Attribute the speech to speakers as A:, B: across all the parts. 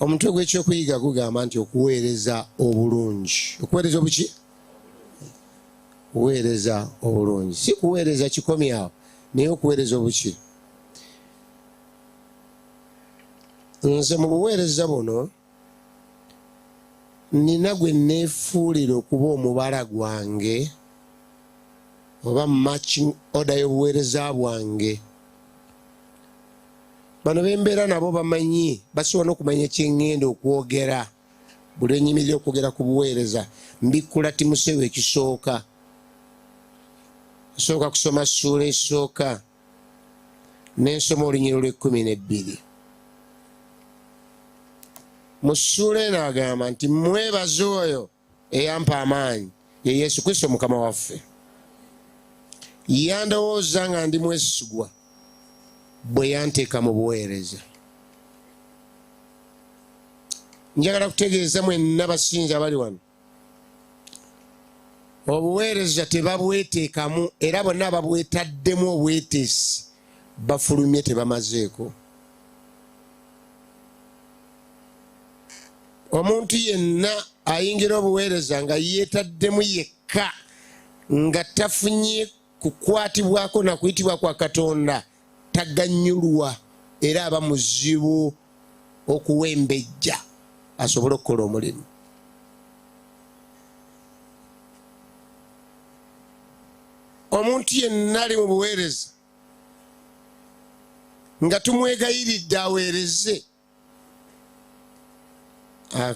A: Omutwe gw'ekyokuyiga gugamba nti okuweereza obulungi. Okuweereza obuki? Kuweereza obulungi, si kuweereza kikomi awo, naye okuweereza obuki. Nze mu buweereza buno nina gwe neefuulira okuba omubala gwange oba matching order y'obuweereza bwange. Bano bembeera nabo bamanyi, basobola n'okumanya kye ŋŋenda okwogera. Buli lwe nyimirira okwogera ku buweereza, mbikkula Timoseewo ekisooka. Nsooka kusoma ssuula esooka n'ensoma olunyiriri lw'ekkumi n'ebbiri. Mu ssuula eno agamba nti mwebaze oyo eyampa amaanyi, ye Yesu Kristo Mukama waffe. Yandowooza nga ndi mwesigwa bwe yanteeka mu buweereza. Njagala kutegeeza mwenna basinza abali wano, obuweereza tebabweteekamu, era bonna ababwetaddemu obweteesi bafulumye tebamazeeko. Omuntu yenna ayingira obuweereza nga yeetaddemu yekka, nga tafunye kukwatibwako na kuyitibwa kwa Katonda, taganyulwa era aba muzibu okuwembejja asobole okukola omulimu. Omuntu yenna ali mu buweereza nga tumwegayiridde aweereze,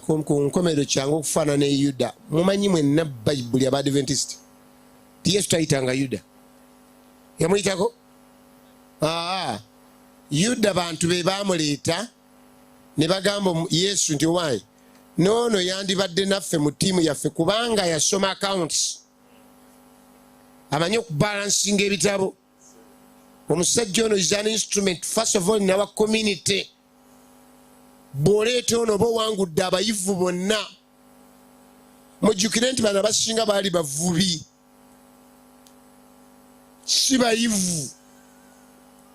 A: ku nkomerero kyangu okufaanana ne Yuda. Mumanyi mwenna Bayibuli Abadventist, Yesu tayitanga Yuda, yamuyitako Yuda. Bantu be bamuleeta ne bagamba Yesu nti owaaye noono yandibadde naffe mu ttiimu yaffe, kubanga yasoma accounts, amanyi okubalansinga ebitabo. Omusajja ono is an instrument first of all in our community. Bw'oleeta ono oba owangudde abayivu bonna. Mujjukire nti bano abasinga baali bavubi, si bayivu,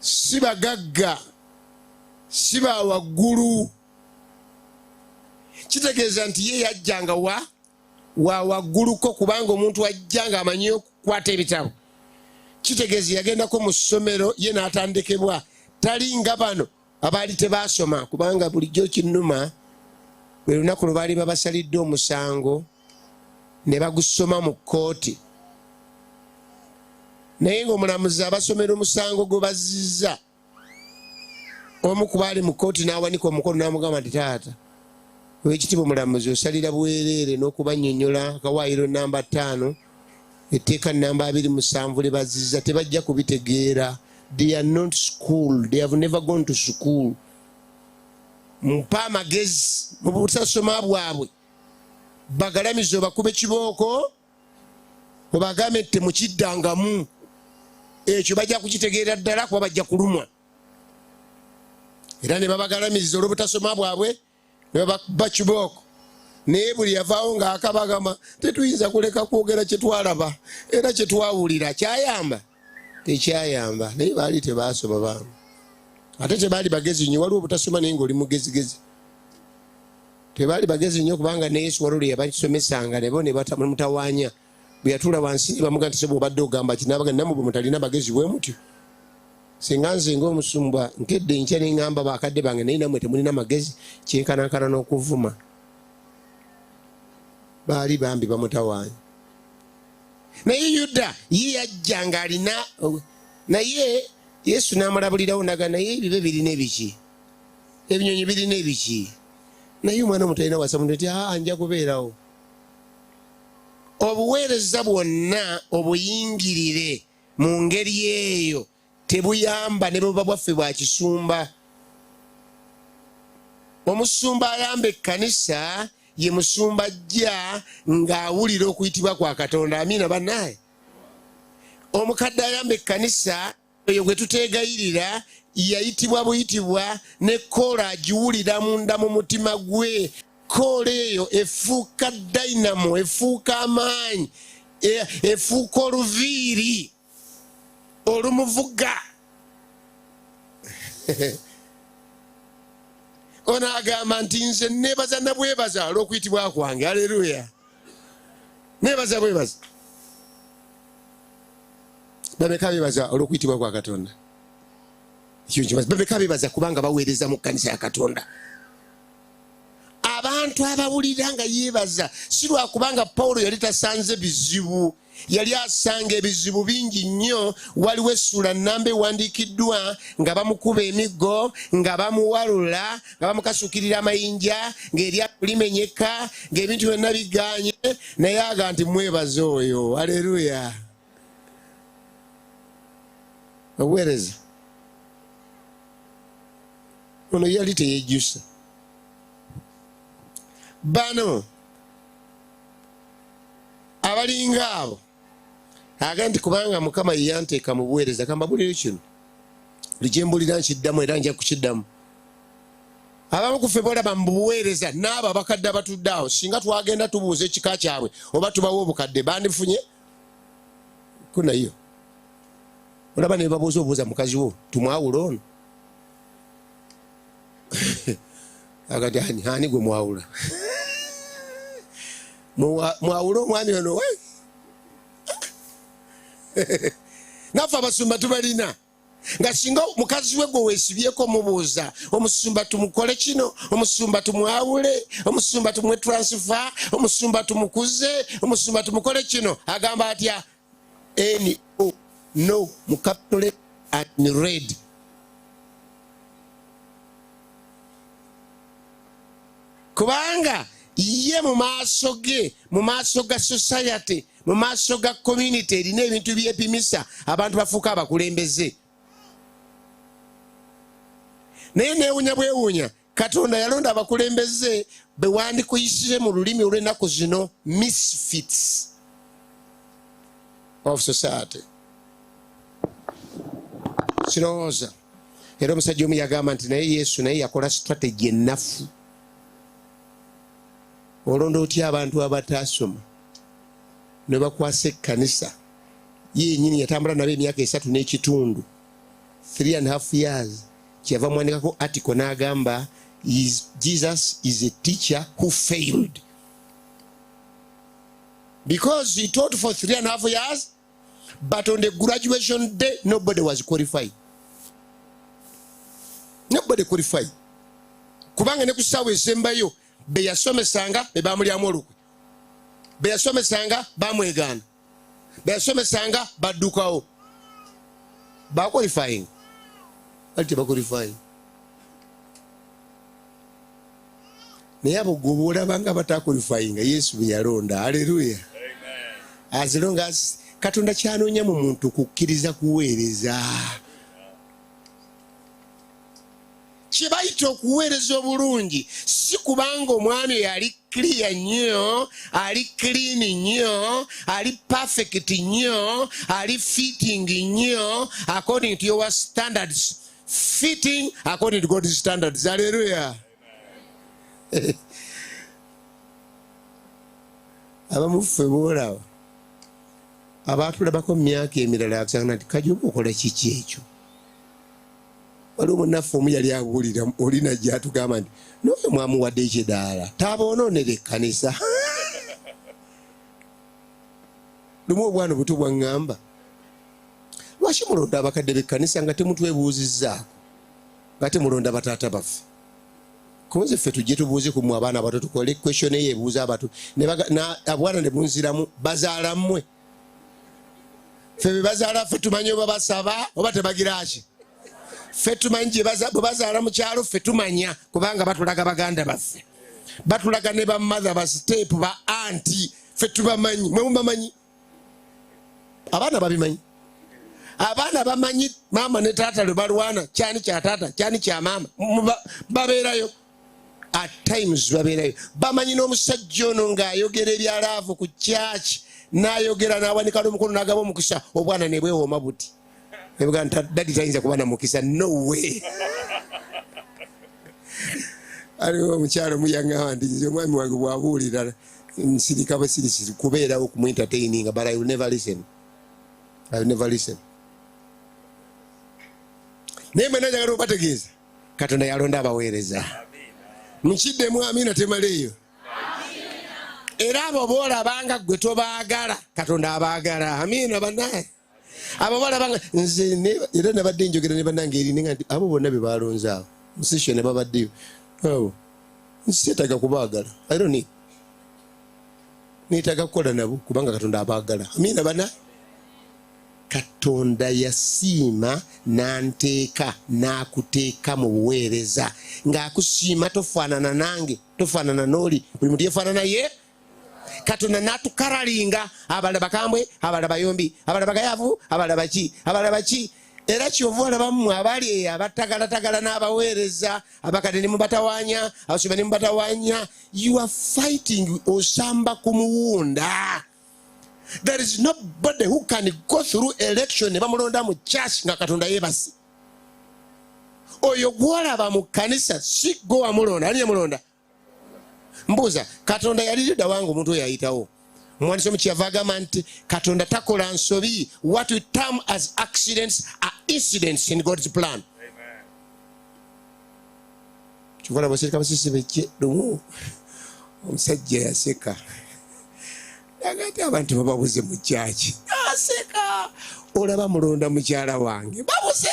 A: si bagagga, si ba waggulu. Kitegeeza nti ye yajjanga wa wagguluko, kubanga omuntu ajja ng'amanyi okukwata ebitabo, kitegeeza yagendako mu ssomero ye n'atandikibwa, tali nga bano abaali tebaasoma. Kubanga bulijjo kinnuma bwe lunaku lwe baali babasalidde omusango ne bagusoma mu kkooti, naye ng'omulamuzi abasomera omusango gwe bazizza, omu ku baali mu kkooti n'awanika omukono n'amugamba nti taata owekitiibwa omulamuzi, osalira bwereere n'okubannyonnyola akawaayiro namba 5, etteeka namba 27 lye bazizza, tebajja kubitegeera. They are not school, they have never gone to school. Mpa amagezi mu butasoma bwabwe, bagalamize obakube kibooko, obagambe nti temukiddangamu ekyo, bajja kukitegeera ddala kuba bajja kulumwa. Era ne babagalamiza olw'obutasoma bwabwe ne babakuba kibooko, naye buli yavaawo ng'akabagamba tetuyinza kuleka kwogera kye twalaba era kye twawulira. Kyayamba tekyayamba, naye baali tebaasoma bangu, ate tebaali bagezi nnyo. Waliwo obutasoma naye ng'oli mugezigezi. Tebaali bagezi nnyo, kubanga ne Yesu waliwo lwe yabasomesanga nebo ne bamutawaanya. Bwe yatuula wansi ne bamuga nti sebo obadde ogamba ki? N'abaga nammwe bwe mutalina bagezi bwe mutyo, singa nze ng'omusumba nkedde enkya ne ŋŋamba bakadde bange naye nammwe temulina magezi, kyenkanankana n'okuvuma. Baali bambi bamutawaanya. Naye Yuda ye yajja ng'alina, naye Yesu n'amulabulirawo naga naye ebibe birina ebiki, ebinyonyi birina ebiki, naye omwana omuto alina wasa muntu nti aa nja kubeerawo. Obuweereza bwonna obuyingirire mu ngeri eyo tebuyamba, ne buba bwaffe bwa kisumba. Omusumba ayamba ekkanisa ye musumba ajja ng'awulira okuyitibwa kwa Katonda. Amiina bannaaye. Omukadde ayamba ekkanisa oyo gwe tuteegayirira yayitibwa buyitibwa, ne koola agiwulira munda mu mutima gwe. Koola eyo efuuka dynamo, efuuka amaanyi, efuuka oluviiri olumuvuga. Ono agamba nti nze neebaza na bwebaza olw'okuyitibwa kwange. Aleluya. Neebaza bwebaza. Bameka beebaza olw'okuyitibwa kwa Katonda? Bameka beebaza kubanga baweereza mu kkanisa ya Katonda? Abantu abawulira nga yeebaza si lwakubanga Pawulo yali tasanze bizibu, yali asanga ebizibu bingi nnyo. Waliwo essula nnamba ewandiikiddwa nga bamukuba emiggo, nga bamuwalula, nga bamukasuukirira amayinja, ng'eryato limenyeka, ng'ebintu byonna bigaanye, naye aga nti mwebaza oyo. Aleluya. Obuweereza ono yali teyejjusa. Bano abalinga abo aga nti kubanga Mukama ye yanteeka mu buweereza. Kambabulire kino, buli kye mbulira nkiddamu era nja kukiddamu. Abamu ku ffe bolaba mu buweereza n'abo abakadde abatudde awo, singa twagenda tubuuza ekika kyabwe oba tubawa obukadde bandifunye ku nayo. Olaba ne babuuza obuuza mukazi wo tumwawula ono agati ani gwe mwawula? Mwawula omwami ono we? Naffe abasumba tubalina nga singa mukazi we gwe weesibyeko mubuuza omusumba tumukole kino, omusumba tumwawule, omusumba tumuwe transfer, omusumba tumukuze, omusumba tumukole kino, agamba atya? N O no mu capital and red. Kubanga ye mu maaso ge, mu maaso ga society, mu maaso ga community erina ebintu byepimisa, abantu bafuuka abakulembeze. Naye neewunya bwewuunya, Katonda yalonda abakulembeze be wandikuyisire mu lulimi olw'ennaku zino misfits of society. Kirowooza. Era omusajja omu yagamba nti naye Yesu naye yakola strategy ennafu. Olonda otya abantu abataasoma ne bakwasa ekkanisa? Ye yennyini yatambula nabo emyaka 3 n'ekitundu, 3.5 years. Kyeyava mwandikako article n'agamba Jesus is a teacher who failed because he taught for 3.5 years, but on the graduation day nobody was qualified. Nobody qualified. Kubanga ne ku ssaawa esembayo be yasomesanga be bamulyamu olukwe, be yasomesanga bamwegaana, be yasomesanga baddukawo. Ba qualifying bali tebaqualifying. Naye abo gwe olaba nga bataqualifying, Yesu bwe yalonda. Haleluya. As long as Katonda kyanoonya mu muntu kukkiriza kuweereza. Kye bayita okuweereza obulungi si kubanga omwami oyo ali clear nnyo, ali clean nnyo, ali perfect nnyo, ali fitting nnyo according to your standards, fitting according to God's standards. Hallelujah. Abamu ffe boolaba abaatulabako mu myaka emirala akusanga nti Kajuba okola kiki ekyo. Waliwo munnaffe omu yali abuulira oli najja atugamba nti n'oyo mwamuwadde ekidaala taaboonoonera ekkanisa. Lumu obwana obuto bwaŋŋamba, lwaki mulonda abakadde b'ekkanisa nga temutwebuuzizzaako, nga temulonda bataata baffe? Kunze ffe tujje tubuuze ku mmwe abaana abato, tukole question eyo ebuuza abato. Abwana ne bunziramu, bazaala mmwe. Ffe be bazaala ffe tumanyi oba basaba oba tebagira ki. Ffe tumanyi gye bwe bazaala mu kyalo, ffe tumanya kubanga batulaga baganda baffe, batulaga ne ba mother, ba step, ba auntie, ffe tubamanyi. Mwe mubamanyi? Abaana babimanyi. Abaana bamanyi maama ne taata lwe balwana, kyani kya taata, kyani kya maama. Babeerayo at times, babeerayo bamanyi. N'omusajja ono ng'ayogera ebyalaavu ku church, n'ayogera n'awanika n'omukono n'agaba omukisa, obwana ne bwewooma buti. Ebuga nti daddy tayinza kuba na mukisa, no way. Aliwo omukyalo omu yaŋŋamba nti nze omwami wange bw'abuulira nsirika busirisi kubeerawo ku entertaining, but I will never listen. I will never listen. Naye mwena njagala okubategeeza, Katonda yalonda abaweereza. Mukiddemu amiina temaleeyo. Era abo boolabanga ggwe tobaagala, Katonda abaagala. Amiina bannaye. Abo boolabanga nze era nabadde njogera ne bannange eri nenga nti abo bonna be balonze awo musisio ne babaddeyo abo nseetaaga kubaagala. I don't need. Neetaaga kukola nabo kubanga Katonda abaagala. Amiina bannaye. Katonda yasiima n'anteeka n'akuteeka mu buweereza ng'akusiima. Tofaanana nange, tofaanana n'oli, buli muntu yefaanana ye. Katonda n'atukaralinga, abalala bakambwe, abalala bayombi, abalala bagayavu, abalala baki, abalala baki. Era kyova olaba mmwe abali eyo abatagalatagala n'abaweereza abakadde ne mubatawaanya, abasumba ne mubatawaanya. You are fighting, osamba ku muwunda. There is nobody who can go through election ne bamulonda mu church nga Katonda yeebase. Oyo gwolaba mu kkanisa si gwe wamulonda. Ani yamulonda? Mbuuza, Katonda yali ludda wange omuntu oyo ayitawo? Omuwandiisi omu kyeyava agamba nti Katonda takola nsobi. What we term as accidents are incidents in God's plan. Kyova laba osirika basisi bejje. Lumu omusajja yaseka nagati abantu bababuze mu kyaki, aseka olaba mulonda mukyala wange babuze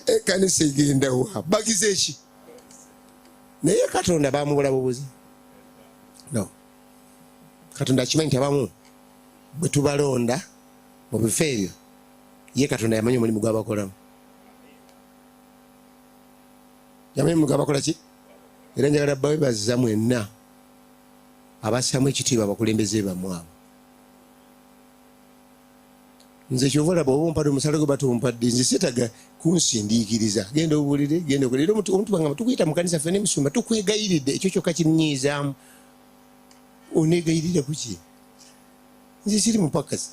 A: ekkanisa egendawa bagize eki? Naye Katonda bamubula bubuzi no. Katonda akimanyi nti abamu bwe tubalonda mu bifo ebyo, ye Katonda yamanyi omulimu gwabakolamu, yamanyi omulimu gwabakola ki. Era njagala bawebaza mwenna abassamu ekitiibwa abakulembeze bammwe abo. Nze kyova olaba oba ompadde omusala gwe batumpadde, nze setaga kunsindiikiriza genda obuulire, genda okole. Era omuntu bw'angamba tukuyita mu kanisa ffe n'emisumba tukwegayiridde, ekyo kyokka kinnyiizaamu. Oneegayirira kuki? Nze siri mupakasi,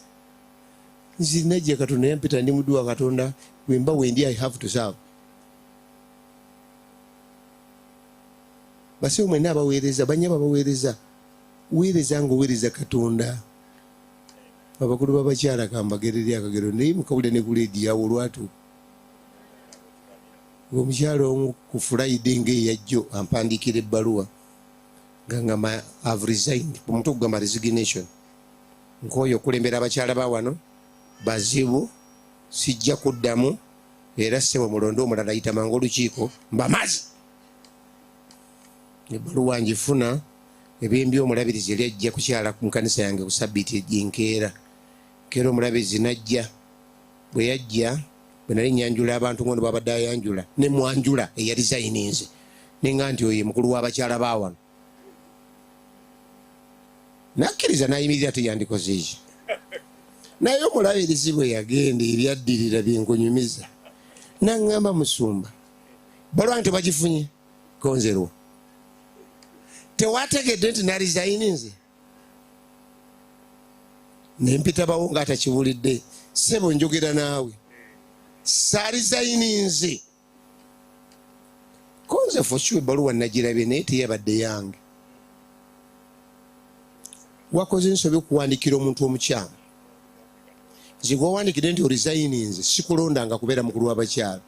A: nze najja Katonda yampita, ndi muddu wa Katonda. Bwemba wendi, I have to serve. Basewo mwenna abaweereza, banyabo abaweereza, weereza nga oweereza Katonda. Abakulu b'abakyala kambagereri akagero, naye mukawulira ne ku leediyo awo olwatuuka ng'omukyala omu ku Friday ng'eyajjo ampandiikira ebbaluwa nga ngamba have resigned. Omuntu okugamba resignation, nkooye okulembera abakyala ba wano bazibu, sijja kuddamu, era ssebo mulonde omulala, yita mangu olukiiko mbamazi. Ebbaluwa ngifuna ebyembi, omulabirizi yali ajja kukyala mu kanisa yange ku sabbiiti enkeera. Keera omulabirizi najja. Bwe yajja, bwe nali nyanjula abantu ngono babadde ayanjula ne mwanjula eyarizayininze, nenga nti oyo ye mukulu w'abakyala ba wano. Nakkiriza nayimirira, teyandikoze eki. Naye omulabirizi bwe yagenda, ebyaddirira byenkunyumiza, naŋŋamba, musumba, balwa nti bagifunye konzerwa, tewategedde nti narizayininze? Nempitabawo nga atakiwulidde. Sebo, njogera naawe, saarizayininze konze. For sure ebbaluwa nagirabye, naye teyabadde yange. Wakoze ensobi okuwandikira omuntu omukyamu. Nze gwewandikidde nti orizayininze sikulondanga kubeera mukulu w'abakyala.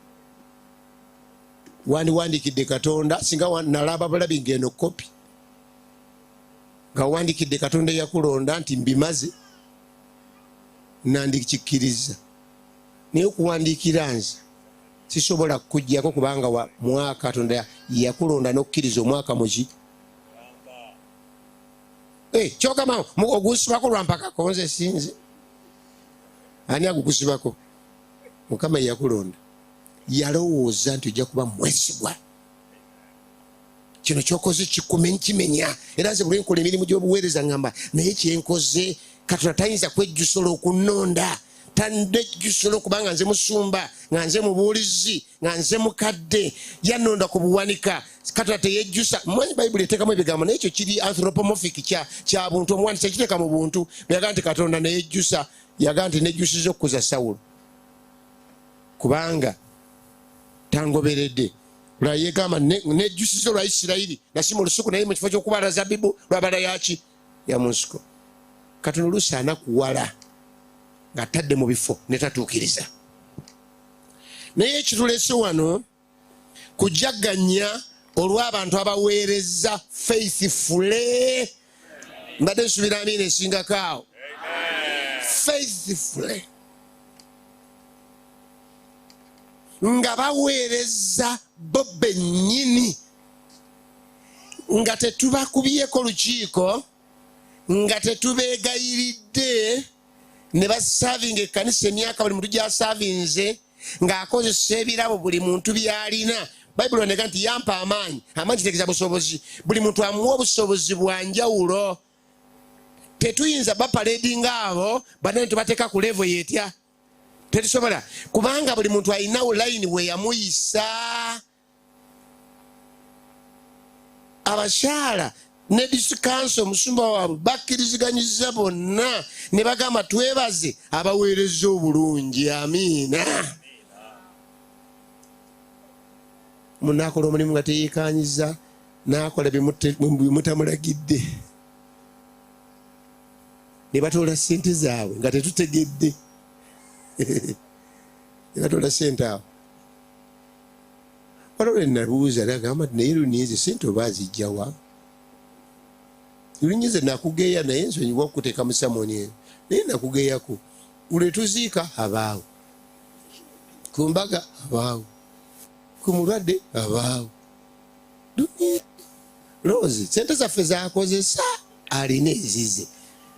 A: Wandiwandikidde Katonda. Singa nalaba bulabi ngeno kopi nga wandikidde Katonda eyakulonda nti mbimaze, nandikikkiriza. Naye okuwandiikira nze, sisobola kukuggyako kubanga wa mwaka Katonda yakulonda n'okukkiriza omwaka muki. Eh, kyogamba ogusibako lwampakako, nze sinze ani agukusibako. Mukama yeyakulonda, yalowooza nti ojja kuba mwesigwa. Kino kyokoze kimenya. Era nze buli nkola emirimu gy'obuweereza ngamba naye kyenkoze, Katonda tayinza kwejjusa olw'okunnonda, tandejjusa olwokubanga nze musumba, nga nze mubuulizi, nga nze mukadde. Yannonda ku buwanika, Katonda teyejjusa. Mmanyi Bayibuli eteekamu ebigambo, naye ekyo kiri anthropomorphic, kya buntu. Omuwandiisi yakiteeka mu buntu bwe yagaa nti Katonda neyejjusa, yagaa nti nejjusiza okukuza Sawulo kubanga tangoberedde. Lwa yegamba nejjusiza olwa Isirayiri, nasima olusuku naye mu kifo ky'okubala zabibu lwabala yaki ya mu nsiko. Katonda oluusi anakuwala ng'atadde mu bifo ne tatuukiriza. Naye ekitulese wano Kujaganya olw'abantu abaweereza faithfully. Mbadde nsubira amiina esingako awo. Faithfully, nga baweereza bo bennyini, nga tetubakubyeko lukiiko, nga tetubeegayiridde, ne basavinga ekkanisa emyaka buli muntu gy'asavinze, ng'akozesa ebirabo buli muntu by'alina. Bayibuli onega nti yampa amaanyi. Amaanyi kitegeeza busobozi. Buli muntu amuwa obusobozi bwa njawulo. Tetuyinza bapaledinga abo banene tubateeka ku levo yetya, tetusobola, kubanga buli muntu alinawo layini we yamuyisa. Abakyala ne district omusumba waabwe bakkiriziganyiza bonna ne bagamba twebaze abaweereza obulungi. Amiina. Munaakola omulimu nga teyekanyiza, n'akola bimutamulagidde, ne batoola ssente zaabwe nga tetutegedde, ne batoola ssente awo. Waliwo lwe nabuuza, nagamba nti naye Luninze ssente oba azijjawa? Luninze nakugeya, naye nsonyiwa okuteeka mu samoni eno, naye nakugeyaku lwe tuziika abaawo, ku mbaga abaawo, ku mulwadde abaawo. Rose sente zaffe zakozesa alina ezize.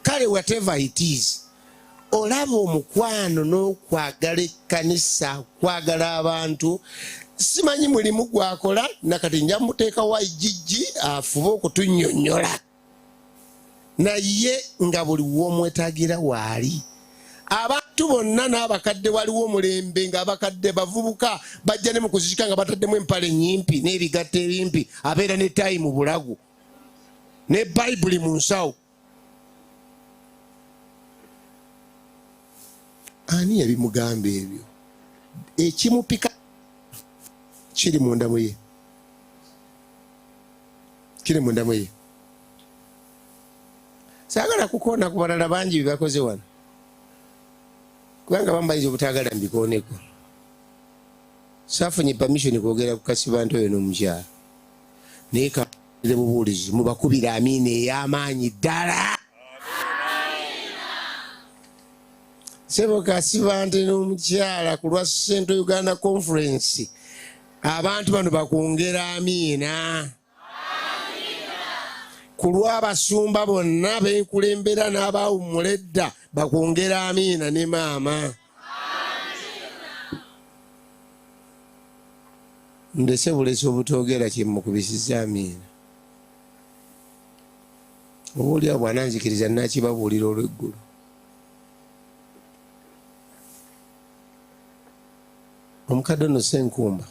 A: Kale whatever it is, olaba omukwano n'okwagala ekkanisa, kwagala abantu. Simanyi mulimu gwakola nakati, nja muteekawo IGG afube okutunnyonnyola, naye nga buli w'omwetagira waali. Abantu bonna n'abakadde, waliwo omulembe ng'abakadde bavubuka bajja ne mu kuzika nga bataddemu empale nyimpi n'ebigatto ebimpi, abeera ne tayi mu bulago ne Bayibuli mu nsawo. Ani yabimugamba ebyo? Ekimupika kiri munda muye, kiri munda muye. Saagala kukoona ku balala bangi byebakoze wano, kubanga bambayinza obutaagala mbikooneko. Saafunye permission kwogera ku Kasibantu oyo n'omukyala, naye kaire bubuulizi mubakubira amiina ey'amaanyi ddala. Sebo Kasibante n'omukyala ku lwa Central Uganda Conference, abantu bano bakwongera amiina. Ku lw'abasumba bonna benkulembera n'abaawummula edda, bakwongera amiina ne maama. Ndese bulesi obutoogera kyemukubisiza amiina. Oba oliawo bw'ananzikiriza nakibabuulira olw'eggulo. Omukadde ono Senkumba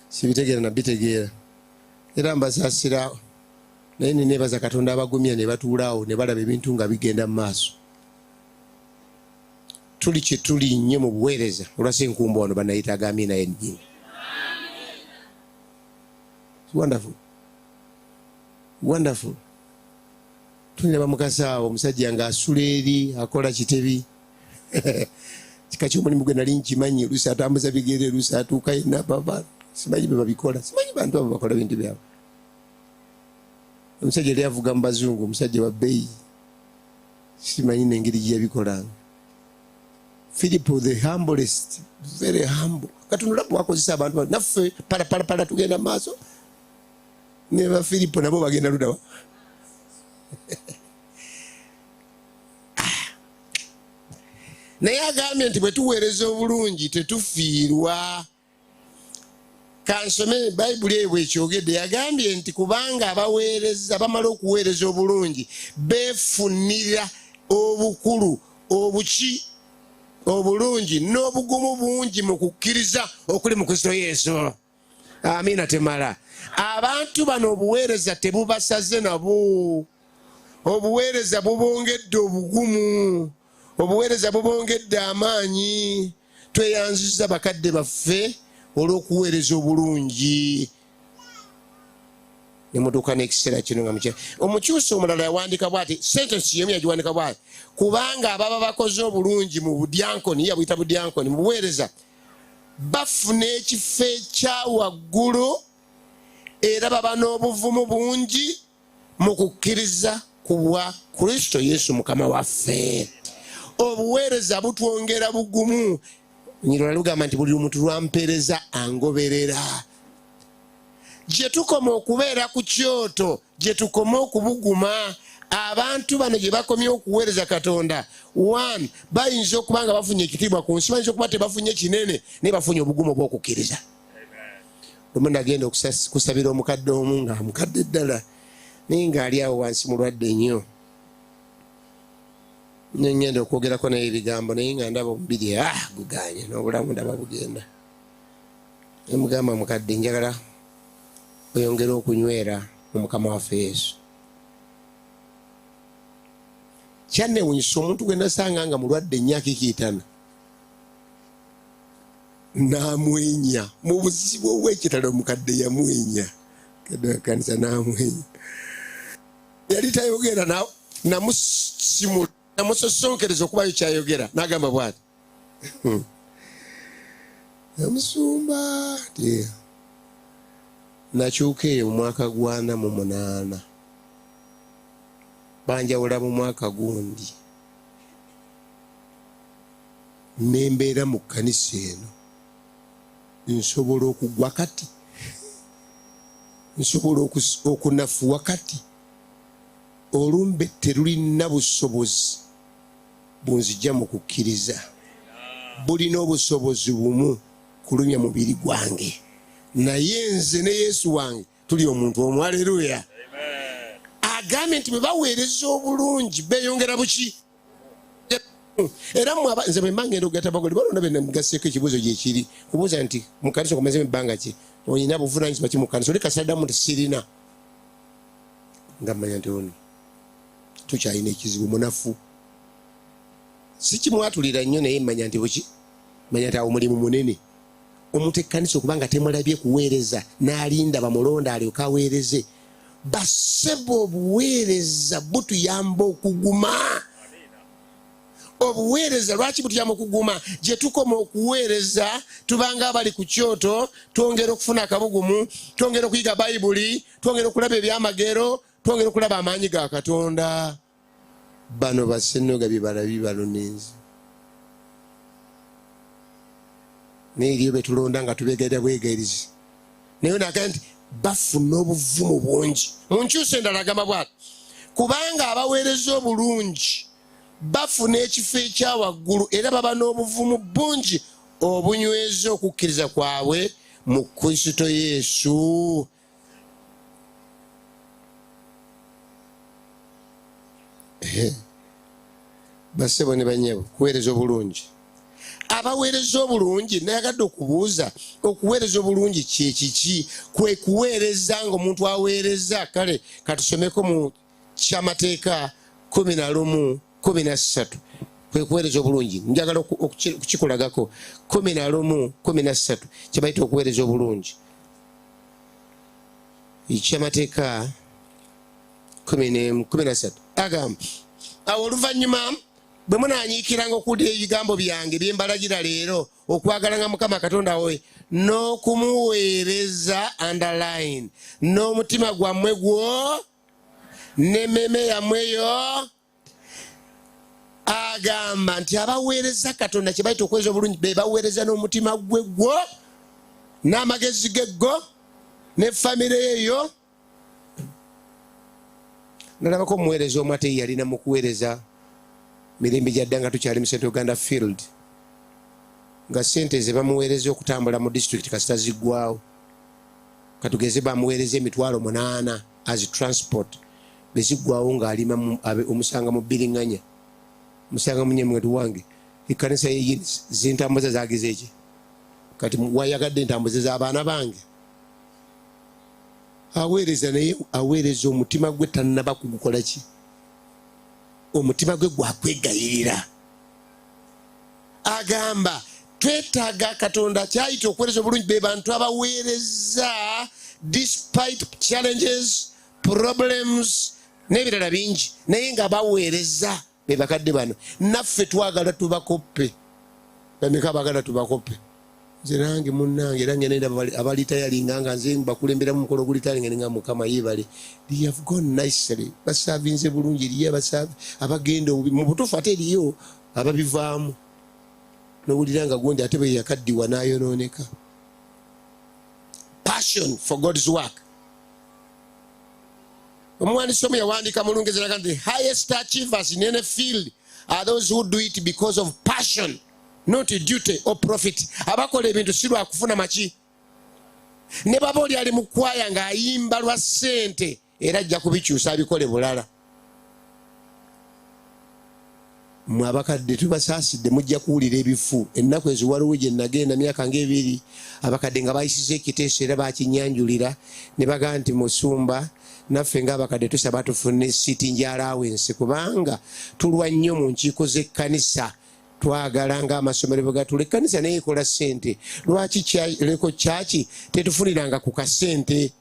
A: sibitegeera nabitegeera, era mbasaasira, naye neneebaza Katonda abagumya ne batuulaawo ne balaba ebintu nga bigenda mu maaso. Tuli kye tuli nnyo mu buweereza olwa Senkumba wano banayitaaga amiina yennyini. Wonderful, wonderful. Tulina bamukasaawo, omusajja ng'asula eri akola kitebi, kika ky'omulimu gwe nali nkimanyi. Oluusi atambuza bigere, oluusi atuuka yenna baba simanyi bwe babikola, simanyi bantu abo bakola bintu byabwe. Omusajja yali avuga mu bazungu, omusajja wa bbeeyi, simanyi n'engeri gye yabikolanga. Philip the humblest, very humble. Katonda olaba wakozesa abantu naffe palapalapala tugenda mu maaso, ne ba Philip nabo bagenda ludawa. Naye agambye nti bwe tuweereza obulungi tetufiirwa. Kansome Bayibuli eyo bwekyogedde. Yagambye nti kubanga abaweereza bamala okuweereza obulungi beefunira obukulu obuki obulungi n'obugumu bungi mu kukkiriza okuli mu Kristo Yesu. Amiina temala. Abantu bano obuweereza tebubasaze nabo, obuweereza bubongedde obugumu, obuweereza bubongedde amaanyi. Tweyanziza bakadde baffe olw'okuweereza obulungi ne mutuuka n'ekiseera kino nga mukyala. Omukyusa omulala yawandiika bw'ati, sentence yemu yagiwandika bw'ati: kubanga ababa bakoze obulungi mu budyankoni, yabuyita budyankoni, mu buweereza. Bafuna ekifo ekya waggulu era baba n'obuvumu bungi mu kukkiriza ku bwa Kristo Yesu Mukama waffe. Obuweereza butwongera bugumu. Nyirwa lugamba nti buli omuntu lwampeereza angoberera. Gye tukoma okubeera ku kyoto, gye tukoma okubuguma. Abantu bano gye bakomye okuweereza Katonda, one, bayinza okuba nga bafunye ekitiibwa ku nsi, bayinza okuba tebafunye kinene, naye bafunye obugumu obw'okukkiriza. Lumu nagenda okusabira omukadde omu nga mukadde ddala, naye ng'ali awo wansi mulwadde nnyo. Ne ngenda okwogerako naye ebigambo, naye nga ndaba omubiri, guganye, n'obulamu ndaba bugenda. Ne mugamba, mukadde, njagala oyongere okunywera mu Mukama waffe Yesu. Kyanneewuunyisa omuntu gwe nasanga nga mulwadde nnyo akikiitana, n'amwenya mu buzibu obw'ekitalo. Omukadde yamwenya, kadde kanisa n'amwenya, yali tayogera, namusosonkereza okubayo kyayogera, n'agamba bw'ati, omusumba ti nakyuka eyo mu mwaka gwa 48, banjawula mu mwaka gundi, nembeera mu kkanisa eno, nsobola okugwa kati, nsobola okunafuwa kati, olumbe terulina busobozi bunzijja mu kukkiriza, bulina obusobozi bumu kulumya mubiri gwange, naye nze ne Yesu wange tuli omuntu omu. Aleluya. Agambye nti bwe baweereza obulungi beeyongera buki. Era nze bwe mba ngenda okugatta bagole balonda be nemugaseeko, ekibuuzo gyekiri kubuuza nti mu kanisa okomezemu ebbanga ki, olina buvunaanyizibwa ki mu kanisa? Oli kasaddamu nti sirina, nga mmanya nti ono tukyalina ekizibu, munafu. Sikimwatulira nnyo, naye mmanya nti buki, manya nti awo mulimu munene. Omuntu ekkanisa okuba nga temulabye kuweereza, n'alinda bamulonda alyoke aweereze, basebo, obuweereza butuyamba okuguma. Obuweereza lwaki butuyamba okuguma? Gye tukoma okuweereza tubanga abali ku kyoto, twongera okufuna akabugumu, twongera okuyiga Bayibuli, twongera okulaba ebyamagero, twongera okulaba amaanyi ga Katonda. Bano basenoga bibala bibalonenzi, naye eriyo betulonda nga tubegaira bwegairizi. Naye naga nti bafuna obuvumu bungi. Mu nkyusa endala agamba bwati, kubanga abaweereza obulungi bafuna ekifo ekya waggulu era baba n'obuvumu bungi obunyweza okukkiriza kwabwe mu Kristo Yesu. Basebo ne banyabo, kuweereza obulungi, abaweereza obulungi, nayagadde okubuuza, okuweereza obulungi kyekiki? Kwe kuweereza ng'omuntu aweereza. Kale katusomeko mu Kyamateeka 11:13, kwe kuweereza obulungi. Njagala okukikulagako. 11:13, kyebayita okuweereza obulungi. Kyamateeka 13 agamba, awo oluvannyuma bwe munaanyiikiranga okuwulira ebigambo byange bye mbalagira leero, okwagalanga Mukama Katonda we n'okumuweereza, underline, n'omutima gwammwe gwo n'emmeeme yammwe yo. Agamba nti abaweereza Katonda, kye bayita okuweereza obulungi, be baweereza n'omutima gwe gwo n'amagezi ge go ne famire yeyo. Nalabako omuweereza omu ate yalina mu kuweereza mirembe gyadda nga tukyali mu Central Uganda Field, nga sente ze bamuweereza okutambula mu district kasita ziggwawo, katugeze bamuweereza 800,000 as transport, beziggwawo ng'alima omusanga mu bbiringanya, musanga munyemwetu wange ekkanisa zintambuza zagize eki, kati wayagadde entambuze z'abaana bange. Aweereza, naye aweereza omutima gwe tannaba kugukola ki, omutima gwe gwakwegayirira. Agamba twetaaga Katonda kyayita okuweereza obulungi be bantu abaweereza despite challenges, problems n'ebirala bingi, naye nga baweereza. Be bakadde bano, naffe twagala tubakoppe. Bameka baagala tubakoppe? Nze nange munnange era ngenda abalitayalinga nga nze bakulemberamu mukolo gulitayalinga nga Mukama yeebale. They have gone nicely, basaavinze bulungi. Eriyo abagenda obubi mu butuufu, ate eriyo ababivaamu nowulira nga gundi ate bwe yakaddiwa n'ayonooneka. Passion for God's work. Omuwandiisi omu yawandiika mu Lungereza nti, "Highest achievers in any field are those who do it because of passion, not duty or profit." Abakola ebintu si lwakufuna maki. Ne baba oli ali mu kwaya ng'ayimba lwa ssente, era ajja kubikyusa abikole bulala. Mwe abakadde tubasaasidde, mujja kuwulira ebifu ennaku ezo. Waliwo gye nagenda myaka ngaebiri, abakadde nga bayisiza ekiteeso era bakinyanjulira ne bagamba nti, "Musumba, naffe ngaabakadde tusaba tufune sitting allowance, kubanga tulwa nnyo mu nkiiko z'ekkanisa. Twagala ng'amasomero bwe gatula, ekkanisa naye ekola ssente. Lwaki leko kyaki tetufuniranga ku kasente?"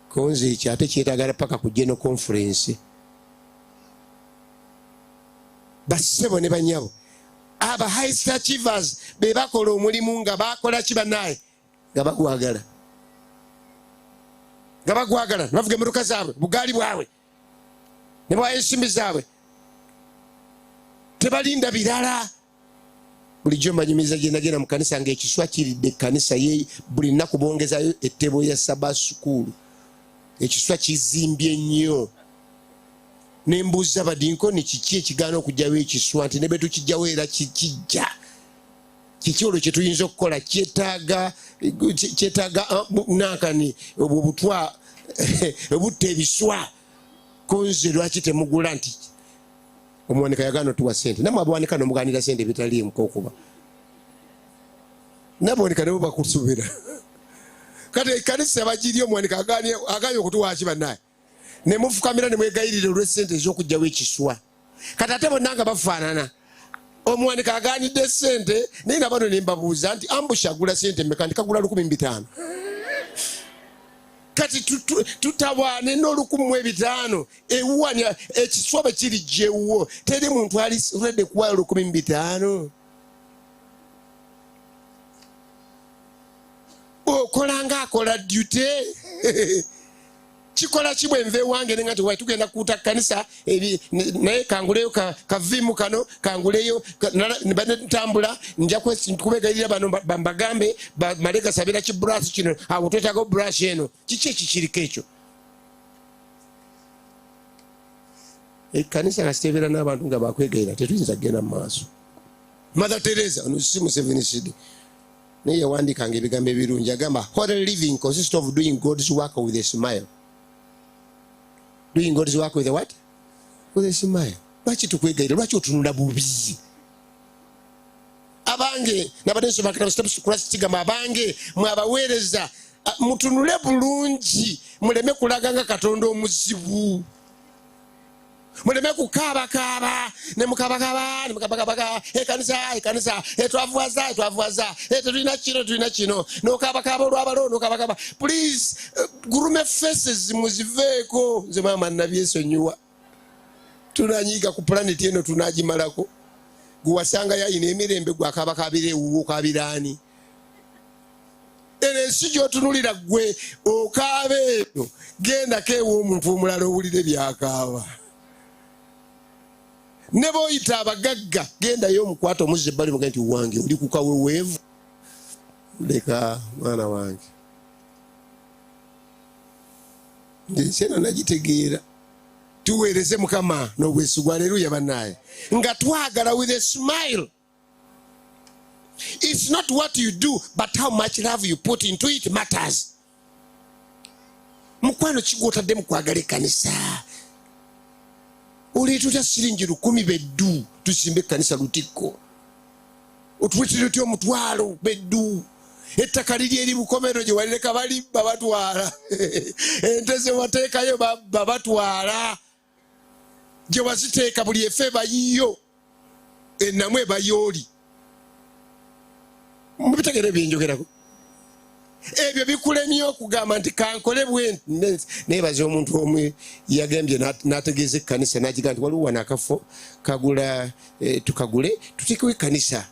A: Konze ekyo ate kyetagala paka ku general conference. Bassebo ne banyabo, aba highest achievers be bakola omulimu nga bakola ki bannaye? Nga bagwagala, nga bagwagala. Bavuga emotoka zaabwe, bugaali bwabwe, ne bawayo ensimbi zaabwe, tebalinda birala. Bulijjo mbanyumiza gye nagenda mu kanisa ngaekiswa kiridde ekkanisa ye. Buli nnaku bongezayo ettebo ya saba sukuulu, ekiswa kizimbye nnyo. Nembuuza badinkoni, kiki ekigaana okugjawo ekiswa? Nti ne bwe tukijjawo era kijja. Kiki olwo kyetuyinza okukola? Kyetaaga nankani, obwo butwa obutta ebiswa. Konze lwaki temugula? Nti omuwanika yagaana otuwa sente. Namwe abawanika nomuganira sente ebitaliimu, kokuba nabawanika nabo bakusubira. Kati ekanisa bagiri, omuwanika aganye okutuwaki bannaye, nemufukamira nemwegayirira olwesente ez'okugjawo ekiswa. Kati ate bonna nga bafaanana, omuwanika aganidde sente, naye nabano nembabuuza nti ambush agula sente meka? Nti kagula 1500. Kati tutawaane n'1500 ewuwanya ekiswa bwe kiri jewuwo. Teri muntu ali ready kuwayo 1500. Okola nga akola duty. Kikola ki bwe nva ewange nenga nti wai tugenda kuuta kanisa, naye kanguleyo kavimu kano, kanguleyo ntambula, nja kubegayirira bano mbagambe bamale gasabira ki brush kino, awo twetaaga brush eno. Kiki ekikiriko ekyo? Ekkanisa kasitebeera n'abantu nga bakwegayira, tetuyinza kugenda mu maaso. Mother Teresa, ono si Museveni sidi, naye yawandiikanga ebigambo ebirungi. Agamba, "Holy living consists of doing God's work with a smile." Doing God's work with a what? With a smile. Lwaki tukwegayira? Lwaki otunula bubi? Abange, nabadde nsoma akatabo Steps to Christ, kigamba, abange mwe abaweereza, mutunule bulungi, muleme kulaga nga Katonda omuzibu, muleme kukaabakaaba ne mukabakaba ne mukabakabaka ekanisa, ekanisa etwavuwaza, etwavuwaza, tetulina kino, tulina kino, nokabakaba olwabalo nokabakaba. Please, gloomy faces muziveeko. Nze maama nabyesonyiwa. Tunanyiiga ku planet eno, tunagimalako. Gwewasanga yayina emirembe, gwakabakabira ewuwo, okabiraani? Eno ensi gyotunulira gwe okaaba eno, gendako ewa omuntu omulala owulire byakaaba. Ne boyita abagagga, gendayo omukwata omuzza ebbali, muge nti, "Wange oli ku kaweweevu, leka mwana wange." Ensi eno nagitegeera. Tuweereze Mukama n'obwesigwa. Aleluya bannaaye, nga twagala, with a smile. It's not what you do, but how much love you put into it matters. Mukwano, kigwotadde mu kwagala ekkanisa? Oleeta otya siringi 1000 beddu tuzimbe ekkanisa Lutikko? Otuwetire otya 500 beddu? Ettaka liri eri Bukomero gye walireka, balibba batwala. Ente ze wateekayo babba batwala. Gye waziteeka buli efe ebayiyo, enamu ebayooli. Mubitegere byenjogerako ebyo bikulemye okugamba nti kankole bwe. Nebaza omuntu omu yagembye n'ategeeza ekkanisa n'agiga nti waliwo wano akafo kagula, tukagule tuteekewo ekkanisa.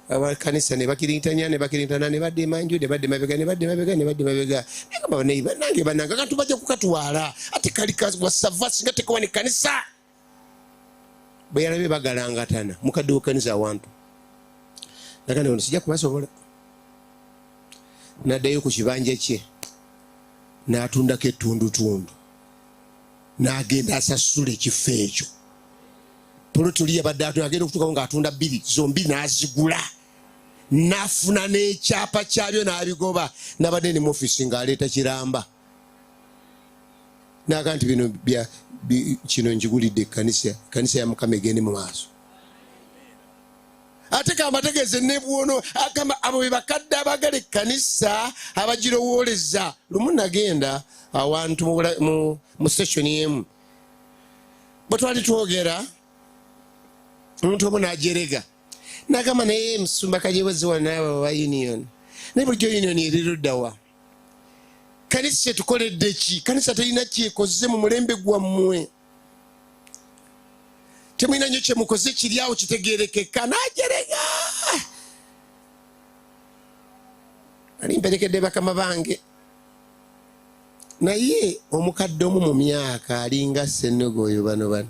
A: Abakanisa ne bakirintanya ne bakirintana ne badda emanju ne badda emabega ne badda emabega ne badda emabega. Nagamba banaye banange banange akantu bajja kukatwala ate kali wasava singa tekawa ne kanisa. Bwe yalabye bagalangatana mukadde w'ekkanisa awantu nagamba nti sijja kubasobola, n'addayo ku kibanja kye n'atundako ettundutundu n'agenda asasula ekifo ekyo. Poloti oli yabadde atunda agenda okutuukawo ng'atunda bbiri zombi n'azigula n'afuna n'ekyapa kyabyo n'abigoba. Nabadde ne mu ofiisi ng'aleeta kiramba n'aga nti bino bya kino njigulidde ekkanisa, ekkanisa ya Mukama egende mu maaso. Ate kambategeeze ne bwono agamba abo be bakadde abagala ekkanisa abagirowooleza. Lumu nagenda awantu mu session emu bwe twali twogera, omuntu omu n'ajerega n'agamba naye musumba Kajewezi wano naawe owa union, naye bulijjo union eri ludda wa? Kanisa etukoledde ki? Kanisa terina kyekoze mu mulembe gwammwe, temulina nnyo kyemukoze kiri awo kitegerekeka. N'ajerega nali mperekedde bakama bange, naye omukadde omu mu myaka alinga Ssennogo oyo bano bano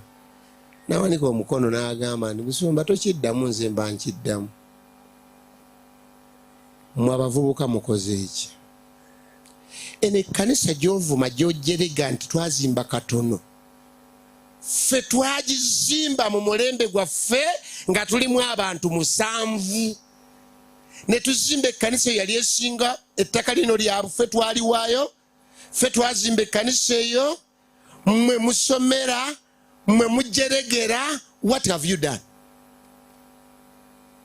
A: n'awanika omukono n'agamba nti musumba tokiddamu, nze mba nkiddamu. Mmwe abavubuka mukoze eki? Eno ekkanisa gy'ovuma gy'ojerega nti twazimba katono, ffe twagizimba mu mulembe gwaffe nga tulimu abantu 7 ne tuzimba ekkanisa eyo yali esinga ettaka lino lya ffe twaliwaayo, ffe twazimba ekkanisa eyo, mmwe musomera, mmwe mujeregera. What have you done?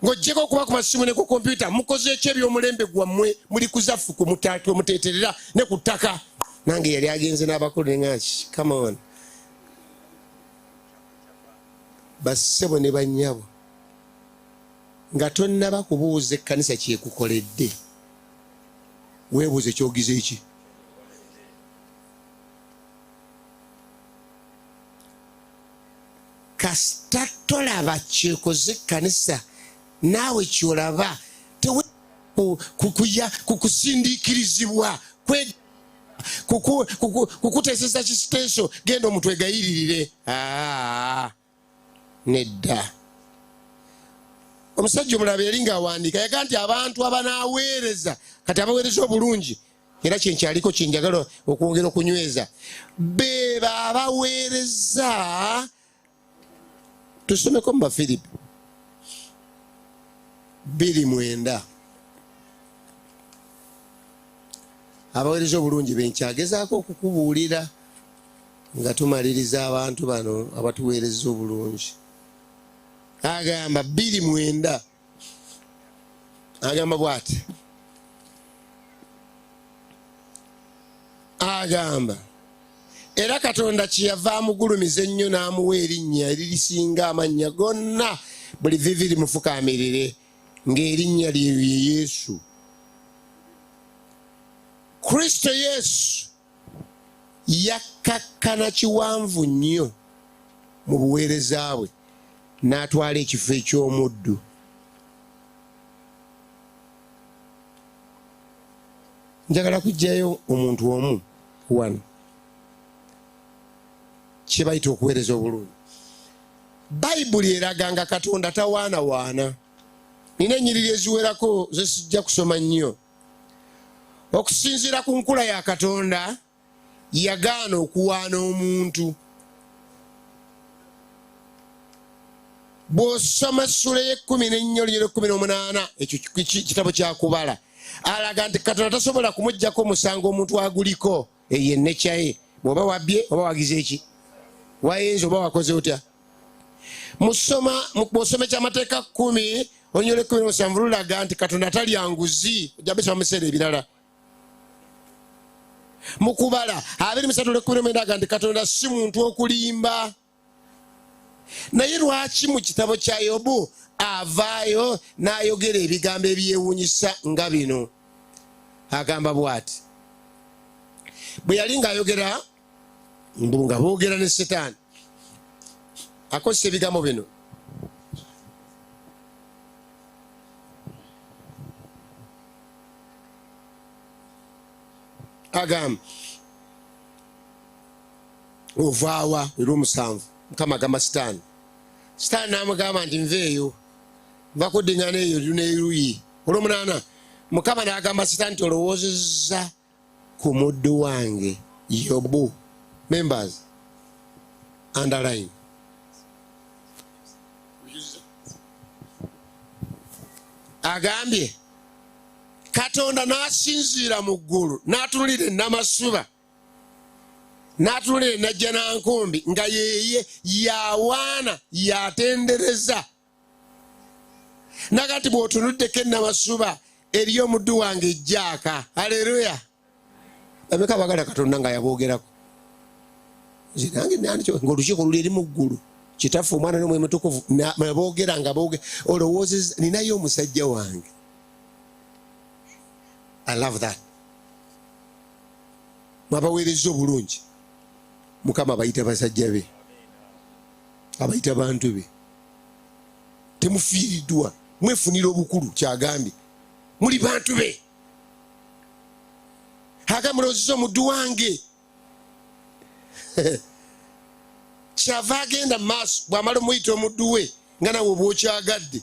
A: Ng'oggyeko okuba ku masimu ne ku kompyuta, mukoze eki eby'omulembe gwammwe? Muli kuzaffu kumuteeterera ne ku ttaka. Nange yali agenze n'abakulu ne ngaki, come on bassebo ne bannyabo, nga tonnaba kubuuza ekkanisa kyekukoledde, weebuuze kyogize eki. Kasita tolaba kyekoze ekkanisa, naawe kyolaba kukusindiikirizibwa kukuteeseza kisiteeso, genda omuntu egayiririre. Nedda. Omusajja omulala yali ng'awandiika yaga nti abantu abanaaweereza kati abaweereza obulungi, era kyenkyaliko kyenjagala okwongera okunyweza, beba abaweereza. Tusomeko mu Bafiripi 2:9. Abaweereza obulungi benkyagezaako okukubuulira nga tumaliriza abantu bano abatuweereza obulungi. Agamba 2:9, agamba bw'ati, agamba era Katonda kyeyava amugulumiza ennyo n'amuwa erinnya eririsinga amannya gonna, buli vivi limufukaamirire, ng'erinnya lye ye Yesu Kristo. Yesu yakkakkana kiwanvu nnyo mu buweereza bwe n'atwala ekifo eky'omuddu. Njagala kuggyayo omuntu omu wano kye bayita okuweereza obulungi. Bayibuli eraga nga Katonda tawaanawaana. Nina ennyiriri eziwerako ze sijja kusoma nnyo. Okusinziira ku nkula ya Katonda, yagaana okuwaana omuntu. Bw'osoma essula ey'ekkumi n'ennya olunyiriri lw'ekkumi n'omunaana, ekyo kitabo kya kubala, alaga nti Katonda tasobola kumuggyako omusango omuntu aguliko. Eyo ennekya ye, bw'oba wabbye oba wagize eki, wayenze oba wakoze otya. Bw'osoma ekyamateeka 10 olunyiriri lw'ekkumi n'omusanvu lulaga nti Katonda talya nguzi. Ojja bisoma mu biseera ebirala. Mu kubala 23 lw'ekkumi n'omwenda aga nti Katonda si muntu okulimba. Naye lwaki mu kitabo kya Yobu avaayo n'ayogera ebigambo ebyewuunyisa nga bino? Agamba bw'ati bwe yali ng'ayogera mbu nga boogera ne Setaani, akozesa ebigambo bino. Agamba ovaawa? Era omusanvu, Mukama agamba Sitaani, Sitaani n'amugamba nti, "Nveeyo, nva kuddingana eyo n'eruyi." Olwomunaana, Mukama n'agamba Sitaani nti, "Olowoozezza ku muddu wange Yobu?" Members, underline. Agambye Katonda n'asinziira mu ggulu n'atunulira enamasuba, n'atunulira enajja nankumbi, nga yeye yawaana yatendereza naga nti, "Bw'otunuddeko enamasuba, eriyo omuddu wange ejjaaka." Aleluya! Bameka bagala Katonda nga yaboogerako? Nze nange ngaolukiiko luli eri mu ggulu, Kitaffe, Omwana n'Omwoyo Mutukuvu, boogera nga booge, olowoozeza ninayo omusajja wange. I love that. Mwabaweereza obulungi. Mukama abayita basajja be, abayita bantu be. Temufiiriddwa, mwefunira obukulu. Kyagambye muli bantu be. Aga mulowoozeza omuddu wange. Kyava agenda mu maaso bw'amala omuyita omuddu we, nga nawe oba okyagadde.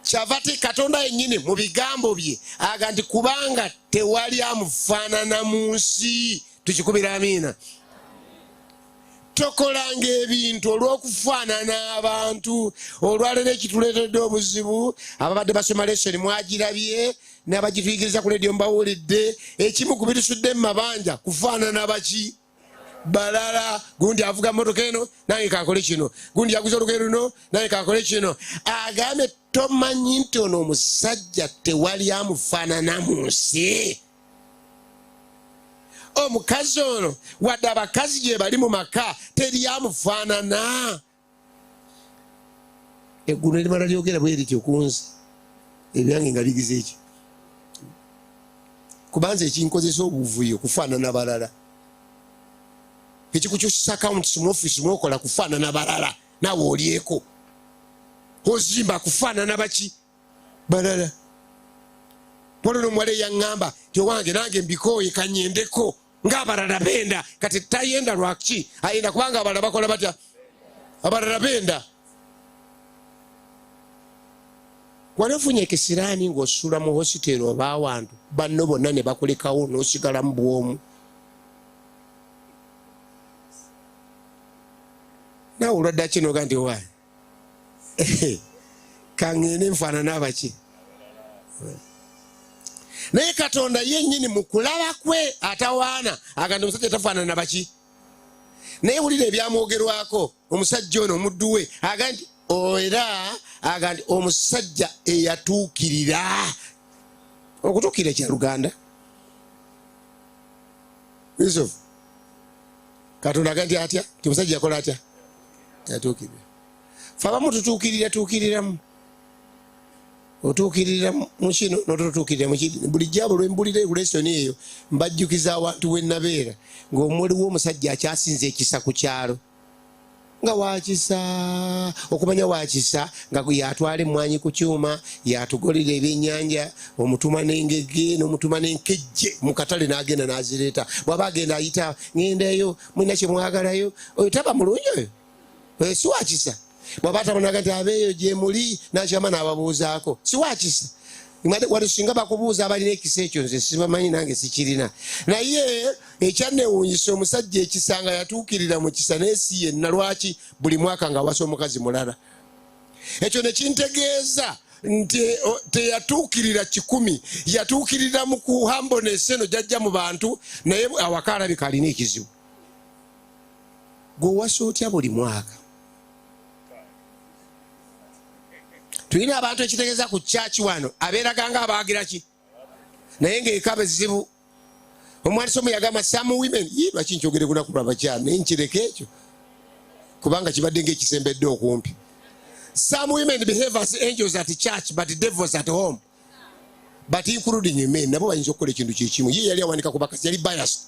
A: Kyava ti Katonda yennyini mu bigambo bye aga nti, "Kubanga tewali amufaanana mu nsi." Tukikubira amiina. Tokolanga ebintu olw'okufaanana abantu. Olwaleero ekituleetedde obuzibu, ababadde basoma lesson mwagirabye, n'abagituyigiriza ku lediyo mbawulidde, ekimu ku bitusudde mu mabanja kufaanana baki? Balala. Gundi avuga motoka eno, nange kankole kino. Gundi yaguza olugoye luno, nange kankole kino. Agambye, tomanyi nti ono omusajja tewali amufaanana mu nsi? Omukazi ono, wadde abakazi gye bali mu maka, teri amufaanana. Eggulu nerimala lyogera bwe lityo ku nze, ebyange nga bigize ekyo, kubanza ekinkozesa obuvuyo kufaanana balala. Ekikukyusisa accounts mu office mwokola kufaanana balala, naawe olyeko. Ozimba kufaanana baki? Balala. Waliwo nomuwala eyaŋŋamba ti, "Owange nange mbikooye, kanyendeko ng'abalala benda." Kati tayenda lwaki? Ayenda kubanga abalala bakola batya? Abalala benda. Wali ofunye ekisiraani ng'osula mu hositeri oba awantu, banno bonna ne bakulekawo n'osigalamu bwomu? Naawe olwadde akinoga nti, "Owange, kaŋŋende nfaanana abaki." Naye Katonda yennyini mu kulaba kwe atawaana agamba omusajja tafaanana baki. Naye wulira ebyamwogerwako omusajja ono, omuddu we. Aga nti era aga nti omusajja eyatuukirira. Okutuukirira kya luganda, Yusuf. Katonda aga nti atya? Nti omusajja yakola atya? Yatuukirira. Fe abamu tutuukirira, tuukiriramu, otuukirira mu kino nototuukirira mukiri. Bulijjo abo lwembulira lesson eyo, mbajjukiza awantu wenabeera ng'omuliwo omusajja akyasinza ekisa ku kyalo, nga wakisa, okumanya wakisa, nga yatwala emwanyi ku kyuma, yatugolera ebyenyanja, omutuma n'engege n'omutuma n'enkejje mu katale, n'agenda n'azireeta. Bw'aba agenda ayita, "Ngendayo, mulina kyemwagalayo?" Oyo taba mulungi, oyo si wakisa. Bw'aba tabonaga nti abeeyo gyemuli, nakyama n'ababuuzaako, si wakisa. Wano singa bakubuuza abalina ekisa ekyo, nze sibamanyi, nange sikirina. Naye ekyanewuunyisa, omusajja ekisa nga yatuukirira mu kisa, naye si yenna. Lwaki buli mwaka nga awasa omukazi mulala? Ekyo nekintegeeza nti teyatuukirira 100, yatuukirira mu kuhambonesa eno jajja mu bantu, naye awaka alabika alina ekizibu. Gwewasa otya buli mwaka? Tulina abantu ekitegeeza ku kyaki wano abeeraganga abaagira ki, naye ngaekaba ezibu. Omwandisi omu yagamba, "Some women." Ye lwaki nkyogere kunaku lwabakyala? Naye nkireka ekyo kubanga kibadde ngaekisembedde okumpi. Some women behave as angels at church but devils at home, but including men, nabo bayinza okukola ekintu kyekimu. Ye yali awanika ku bakazi, yali biased.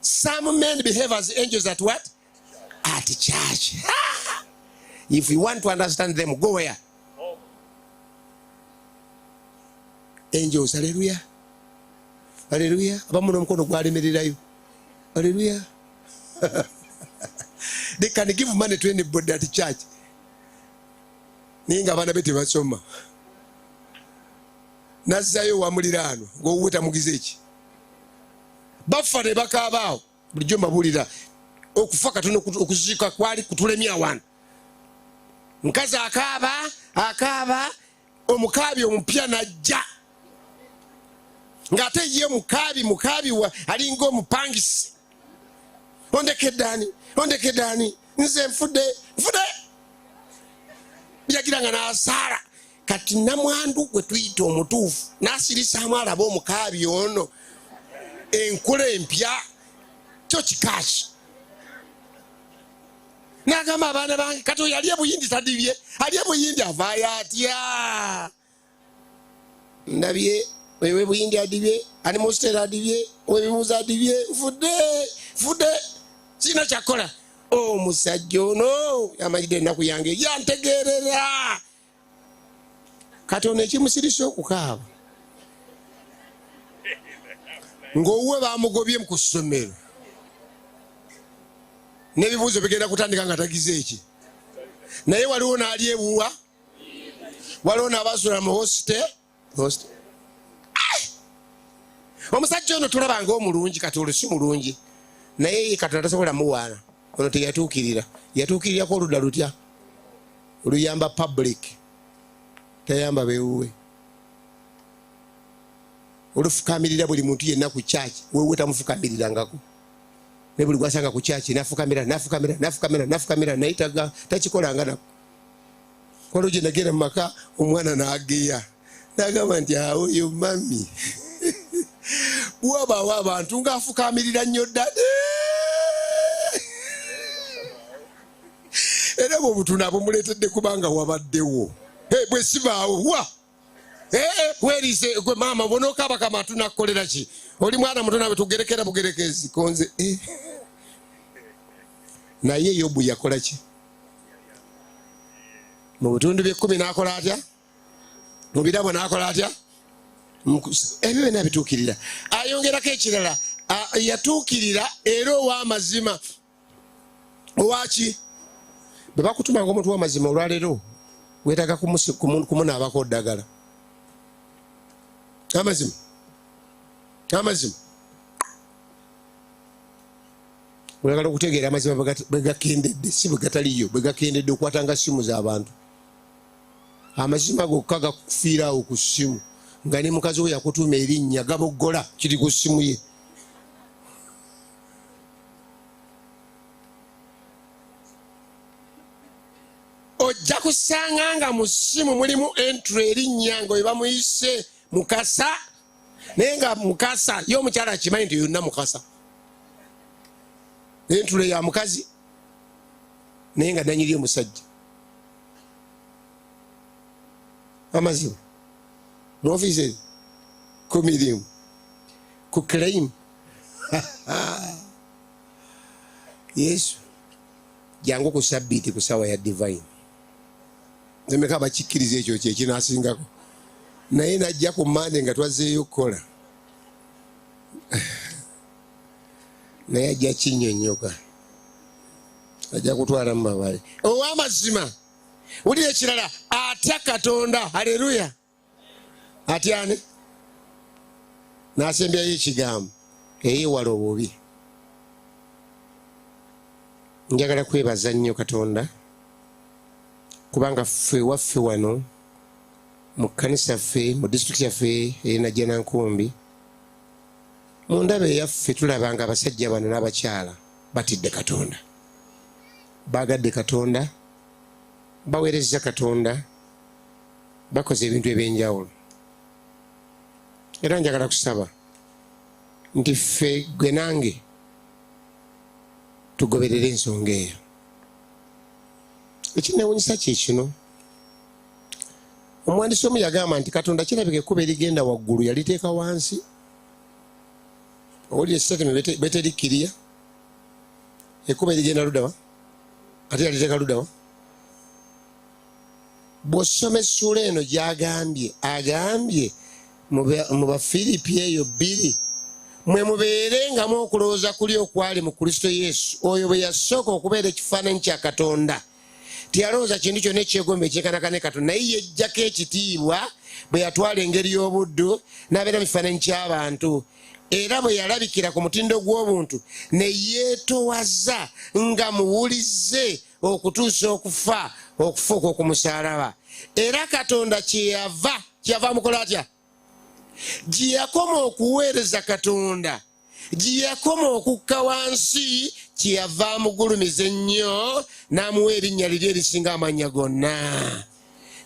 A: Some men behave as angels at what? At church. If you want to understand them, go where? Angels. Hallelujah. Aleluya. Abamu n'omukono gwalemererayo. Aleluya. They can give money to anybody at church, naye nga abaana be tebasoma. Nazzayo wamuliraano ngaowuwe tamugize eki, bafa ne bakaabaawo. Bulijjo mbabuulira okufa katono okuziika kwali kutulemya wano. Mukazi akaaba akaaba, omukaabi omupya najja ng'ate ye mukaabi mukaabi alinga omupangisi. Ondekedde ani? Ondekedde ani? Nze nfudde, nfudde. Byagira nga n'asaala. Kati namwandu gwe tuyita omutuufu n'asirisaamu alaba omukaabi ono enkola empya kyo kikaaki, n'agamba abaana bange. Kati oyo ali ebuyindi tadibye, ali ebuyindi avaayo atya? Ndabye oyo webuyindi adibye, ali musitera adibye, webibuuzo adibye. Nfudde, nfudde, sirina kyakukola. Omusajja ono amanyidde ennaku yange, yantegerera. Kati ono ekimusirisa okukaaba ng'owuwe bamugobye ku ssomero n'ebibuuzo bigenda kutandika nga tagize eki. Naye waliwo n'ali ewuwa, waliwo n'abasula mu hostel. Omusajja ono tulaba nga omulungi, kati olwo si mulungi, naye Katonda tasobola muwaana. Ono teyatuukirira, yatuukirirako oludda lutya? Oluyamba public, tayamba bewuwe. Olufukamirira buli muntu yenna ku kyaki wewe tamufukamirirangako, naye buli gwasanga ku kyaki nafukamira, nafukamira, nafukamira, nafukamira, naye takikolanga nako. Waliwo gye nagenda mu maka, omwana n'ageya n'agamba nti awo yo mami bwabaawo abantu ng'afukamirira nnyo ddade. Era bwe obutuna bumuleetedde kubanga wabaddewo bwe sibaawo wa weeriise gwe maama bonookaba kama tunakukolera ki? Oli mwana muto nawe tugerekera bugerekezi konze. Naye Yobu yakola ki? Mu bitundu by'ekkumi n'akola atya? Mu birabo n'akola atya? Ebyo byonna bituukirira. Ayongerako ekirala, yatuukirira era ow'amazima. Owaki? Bwe bakutumanga omuntu w'amazima olwaleero weetaaga kumunaabako ddagala. Amazima, amazima. Oyagala okutegeera amazima bwe gakendedde, si bwe gataliyo, bwe gakendedde, okwatanga simu z'abantu. Amazima gokka gakufiiraawo ku ssimu, nga ne mukazi we yakutuuma erinnya gaboggola kiri ku ssimu ye. Ojja kusanga nga mu ssimu mulimu entry erinnya nga we bamuyise Mukasa, naye nga Mukasa ye omukyala akimanyi nti yonna Mukasa, entule ya mukazi, naye nga nanyiri omusajja. Amazima mu offices, ku mirimu, ku claim. Yesu jangu ku sabbiiti ku sawa ya divine. Emeka bakikkiriza ekyo kyekinasingako? Naye najja ku mande nga twazzeeyo okukola, naye ajja kinyonyoka, ajja kutwala mu mabale. Ow'amazima, wulira ekirala, atya Katonda. Haleluya. Atyane n'asembyayo ekigambo eyewala obubi. Njagala kwebaza nnyo Katonda kubanga ffe waffe wano mu kkanisa ffe mu disitulikiti yaffe eyenajjanankumbi, mu ndaba eyaffe tulaba nga abasajja bano n'abakyala batidde Katonda, baagadde Katonda, baweerezza Katonda, bakoze ebintu ebyenjawulo. Era njagala kusaba nti ffe gwe nange tugoberere ensonga eyo. Ekinewunyisa kye kino, omuwandiisi omu yagamba nti Katonda kirabika ekkubo erigenda waggulu yaliteeka wansi. Owulira statement beterikkiriya, ekkubo erigenda luddawa ate yaliteeka luddawa? Bw'osoma essuula eno gy'agambye, agambye mu Bafiripi eyo 2 Mwe mubeerengamu okulowooza kuli okwali mu Kristo Yesu, oyo bwe yasooka okubeera ekifaananyi kya Katonda, teyalowooza kintu kyonna ekyegomba ekyekanakana ne Katonda, naye yeggyako ekitiibwa bwe yatwala engeri y'obuddu n'abeera mu kifaananyi ky'abantu. Era bwe yalabikira ku mutindo gw'obuntu ne yeetowaza nga muwulize okutuusa okufa, okufa okw'oku musaalaba. Era Katonda kyeyava amukola atya? Gye yakoma okuweereza Katonda, gye yakoma okukka wansi, kyeyava amugulumiza ennyo n'amuwa erinnya liri erisinga amannya gonna,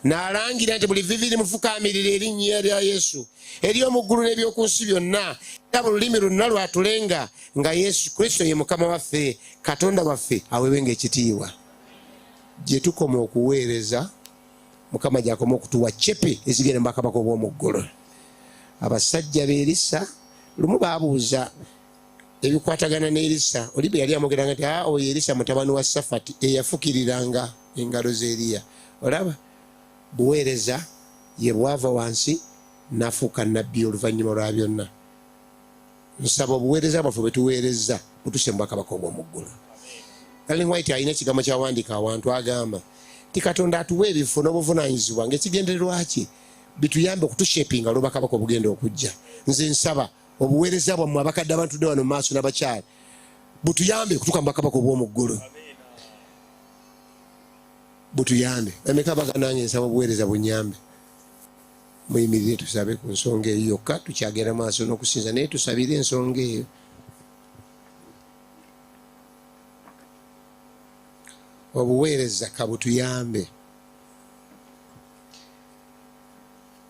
A: n'alangira nti buli vivi limufukaamirira erinnya lya Yesu ery'omu ggulu n'eby'oku nsi byonna, era buli lulimi lwonna lwatulenga nga Yesu Kristo ye Mukama waffe, Katonda waffe aweewenga ekitiibwa. Gye tukoma okuweereza Mukama gy'akoma okutuwa cepe ezigenda mu bwakabaka obw'omu ggulu. Abasajja b'Erisa lumu baabuuza ebikwatagana ne Erisa, oli bwe yali amwogeranga nti, aa, oyo Erisa mutabani wa Safati eyafukiriranga engalo z'Eriya. Olaba, buweereza ye bwava wansi n'afuuka nnabbi oluvannyuma lwa byonna. Nsaba obuweereza bwaffe bwe tuweerezza butuse mu bwakabaka obw'omu ggulu. Ellen White alina ekigambo ky'awandiika awantu, agamba nti Katonda atuwa ebifo n'obuvunaanyizibwa ng'ekigendererwa kye bituyambe okutushepinga olw'obwakabaka obugenda okujja. Nze nsaba obuweereza bwammwe abakadde abantudde wano mu maaso n'abakyala butuyambe okutuuka mu bwakabaka obw'omu ggulu. Butuyambe. Bameka abaga nange nsaba obuweereza bunnyambe? Muyimirire tusabe ku nsonga eyo yokka, tukyagenda maaso n'okusinza, naye tusabire ensonga eyo. Obuweereza kabutuyambe.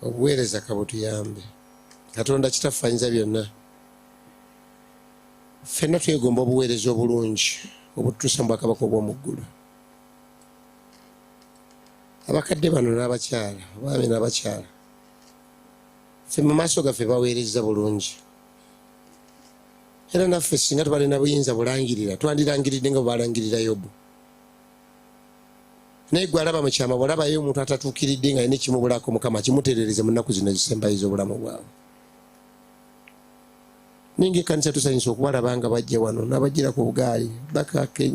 A: Obuweereza kabutuyambe. Katonda Kitaffe ayinza byonna, ffenna twegomba obuweereza obulungi obututuusa mu bwakabaka obw'omu ggulu. Abakadde bano n'abakyala, abaami n'abakyala, ffe mu maaso gaffe baweerezza bulungi, era naffe singa tubadde na buyinza bulangirira, twandirangiridde nga bwe balangirira Yobu. Naye gwe alaba mu kyama, bw'olabayo omuntu atatuukiridde nga alina ekimubulako, Mukama akimutereereze mu nnaku zino ezisembayo ez'obulamu bwabwe. Naye ng'ekkanisa tusanyusa okubalaba nga bajja wano n'abajjira ku bugaali,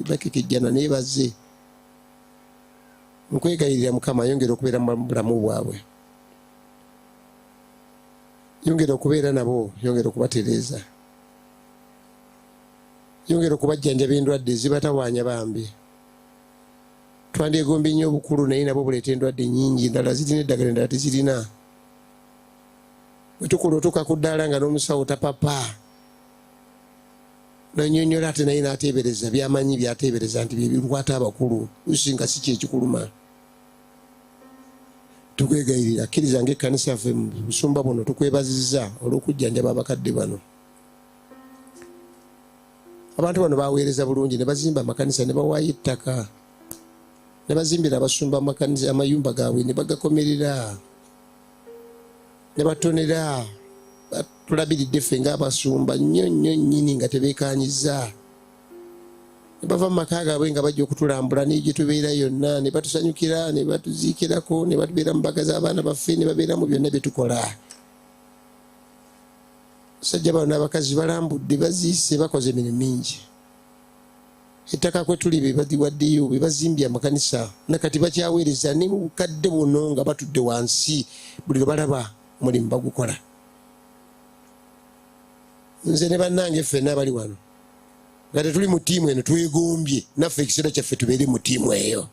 A: bakekejjana naye bazze. Nkwegayirira Mukama ayongere okubeera mu bulamu bwabwe, yongera okubeera nabo, yongera okubatereeza, yongera okubajjanjaba endwadde ezibatawaanya. Bambi twandyegombye nnyo obukulu, naye nabo buleeta endwadde nnyingi, endala zirina eddagala, endala tezirina. Bwe tukula otuuka ku ddaala nga n'omusawo tapapa nanyonyola, ate naye n'ateebereza byamanyi, byateebereza nti bye bikwata abakulu, lusi nga si kyekikuluma. Tukwegayirira, kkiriza ng'ekkanisa yaffe mu busumba buno tukwebazizza olw'okujjanjaba abakadde bano. Abantu bano baweereza bulungi ne bazimba amakanisa, ne bawaayo ettaka, ne bazimbira abasumba amakanisa, amayumba gaabwe ne bagakomerera, ne batonera. Batulabiridde ffe ng'abasumba nnyo nnyo nnyini nga tebeekanyiza, ne bava mu maka gaabwe nga bajja okutulambula ne gye tubeera yonna, ne batusanyukira, ne batuziikirako, ne batubeera mu mbaga z'abaana baffe, ne babeera mu byonna bye tukola. Basajja bano n'abakazi balambudde, baziise, bakoze emirimu mingi. Ettaka kwe tuli be badiwaddeyo, be bazimbye amakanisa, nakati bakyaweereza ne mu bukadde buno nga batudde wansi, buli lwe balaba omulimu bagukola. Nze ne bannange ffenna abali wano nga tetuli mu ttiimu eno, twegombye naffe ekiseera kyaffe tubeere mu ttiimu eyo.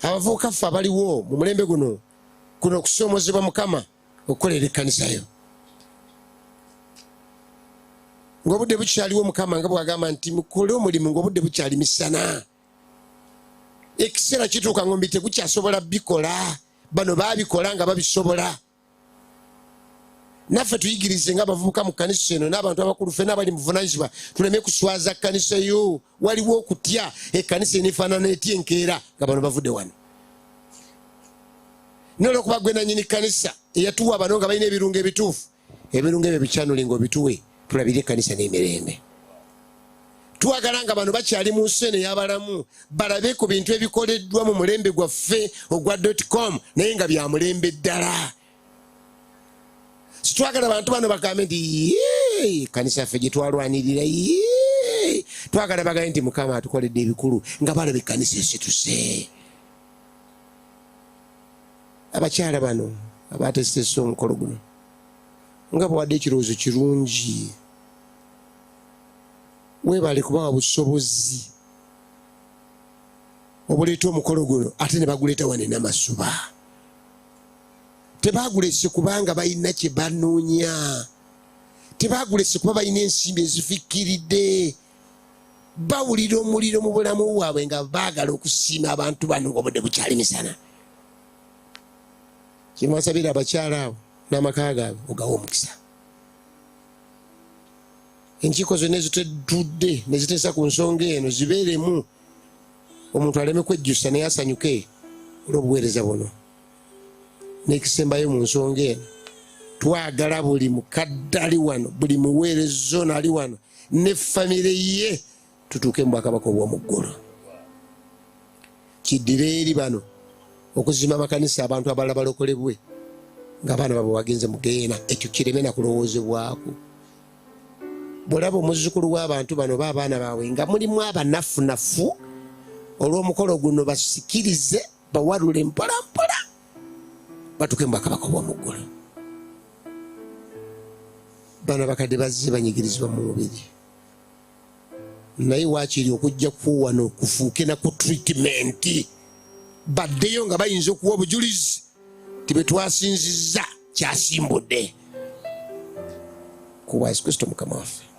A: Abavubuka ffe abaliwo mu mulembe guno, kuno okusoomozebwa Mukama okukolera ekkanisa yo ng'obudde bukyaliwo. Mukama nga bw'agamba nti mukole omulimu ng'obudde bukyali misana, ekiseera kituuka ng'omubiri tegukyasobola bikola. Bano baabikola nga babisobola. Naffe tuyigirize ng'abavubuka mu kkanisa eno n'abantu abakulu ffenna abali mu buvunaanyizibwa, tuleme kuswaza kkanisa yo. Waliwo okutya ekkanisa eneefaanana etya enkeera nga bano bavudde wano? Naye olwokuba gwe nannyini kkanisa eyatuwa bano nga balina ebirungo ebituufu, ebirungo ebyo bikyanule ng'obituwe, tulabire ekkanisa n'emirembe. Twagala nga bano bakyali mu nsi eno ey'abalamu balabe ku bintu ebikoleddwa mu mulembe gwaffe ogwa dot com, naye nga bya mulembe ddala. Sitwagala bantu bano bagambe nti kanisa yaffe gye twalwanirira, twagala bagambe nti Mukama atukoledde ebikulu nga balaba ekkanisa esituse. Abakyala bano abateesiteese omukolo guno nga bawadde ekirowoozo kirungi, weebale kubawa busobozi obuleeta omukolo guno ate ne baguleeta wano enamasuba. Tebagulese kubanga balina kye banoonya, tebagulese kuba balina ensimbi ezifikkiridde. Bawulira omuliro mu bulamu bwabwe nga baagala okusiima abantu bano ng'obudde bukyali misana. Kyemwasabira abakyala abo n'amaka gaabwe ogawa omukisa. Enkiiko zonna ezitudde ne ziteesa ku nsonga eno zibeeremu omuntu aleme kwejjusa naye asanyuke olw'obuweereza buno. N'ekisembayo mu nsonga eno, twagala buli mukadde ali wano, buli muweereza ono ali wano ne famire ye tutuuke mu bwakabaka obw'omu ggulu. Kiddire eri bano okuzimba amakanisa abantu abalala balokolebwe ng'abaana baabwe bagenze mu geena, ekyo kireme na kulowoozebwako. Bw'olaba omuzzukulu w'abantu bano oba abaana baabwe nga mulimu abanafunafu olw'omukolo guno, basikirize bawalule mpolampola batuuke mu bwakabaka obw'omu ggulu. Bano abakadde bazze banyigirizibwa mu mubiri, naye waakiri okujja kuwano kufuuke na ku treatment, baddeyo nga bayinza okuwa obujulizi ti bwe twasinzizza kyasimbudde ku bwa Yesu Kristo Mukama waffe.